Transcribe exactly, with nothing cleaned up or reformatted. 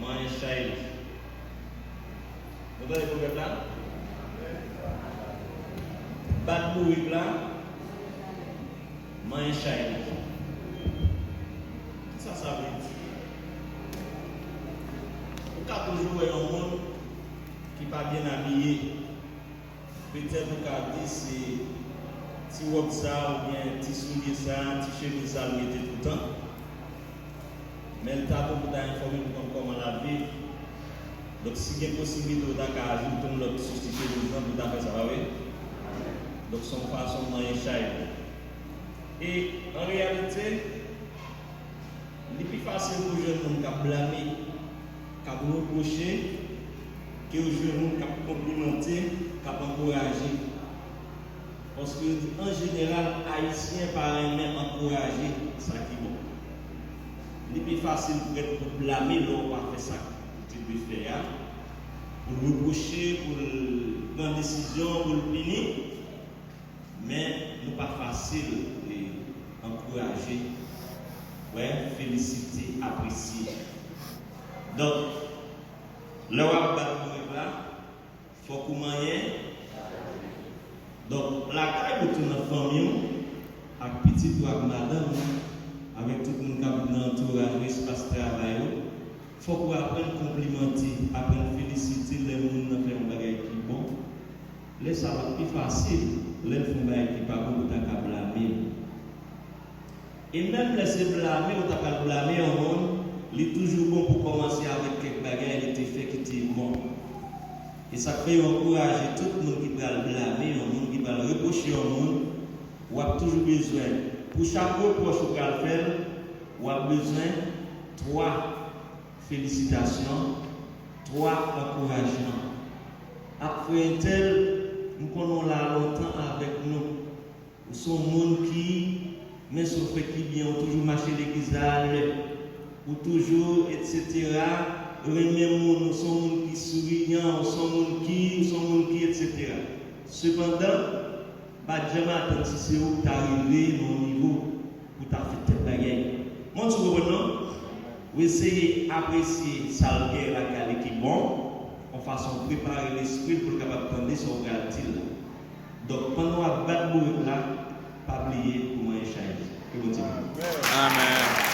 Manyen chay li. Nou tande pwovèb la? Bat bourik la, manyen chay li. Kisa sa vle di? Ou ka toujou wè yon moun ki pa byen abiye. Petèt ou ka di se ti wòb sa a oubyen ti soulye sa a, ti chemiz sa a l mete toutan. Men l ta bon pou ta enfòme nou konn kòman l ap viv. Donk, si gen posiblite, ou ta ka ajoute yon lòt sou ti chemiz lan pou ta fè sa, pa vre? Donk, se yon fason manyen chay li. E, an reyalite, li pi fasil pou jwenn moun k ap blame, k ap repwoche, ke w jwenn moun k ap konplimante, k ap ankouraje. Paske yo di, an jeneral, Ayisyen pa renmen ankouraje sa ki bon. Li pi fasil pou gèt pou blame lè w pa fè sa ou te dwe fè a, pou l repwoche, pou l pran desizyon, pou l pini. Men, nou pa fasil e ankouraje, wè, felisite, apresye. Donk, lè w ap bat bourik la, fòk ou manyen. Donk, lakay ou tou nan fanmi w, ak pitit ou, ak madanm ou, avèk tout moun k ap nan antouraj ou, espas travay ou, fòk ou aprann konplimante, aprann felisite lè moun nan fè yon bagay ki bon. Lè sa a, l ap pi fasil lè l fè yon bagay ki pa bon pou ta ka blame l. E menm lè se blame ou ta pral blame yon moun, li toujou bon pou kòmanse avèk kèk bagay li te fè ki te bon. E sa k fè yo ankouraje tout moun ki pral blame yon moun, ki pral repwoche yon moun, w ap toujou bezwen, pou chak repwòch ou pral fè l, w ap bezwen twa felisitasyon, twa ankourajman. A, frè entèl, m konnen w la lontan avèk nou. Ou se yon moun ki, men sa w fè ki byen, ou toujou mache legliz la alè. Ou toujou, etsetera, renmen moun, ou se yon moun ki souriyan, ou se yon moun ki, ou se yon moun ki, etsetera. Sepandan, pa t janm atann si se ou ki ta rive nan yon nivo pou ta fè tèl bagay. Mwen di w konprann non? Ou eseye apresye sa l gen lakay li ki bon, yon fason w prepare lespri l pou l kapab tande sa w pral di l la. Donk, pandan w ap bat bourik la, pa bliye pou manyen chay li. Ke Bondye beni w. Amèn.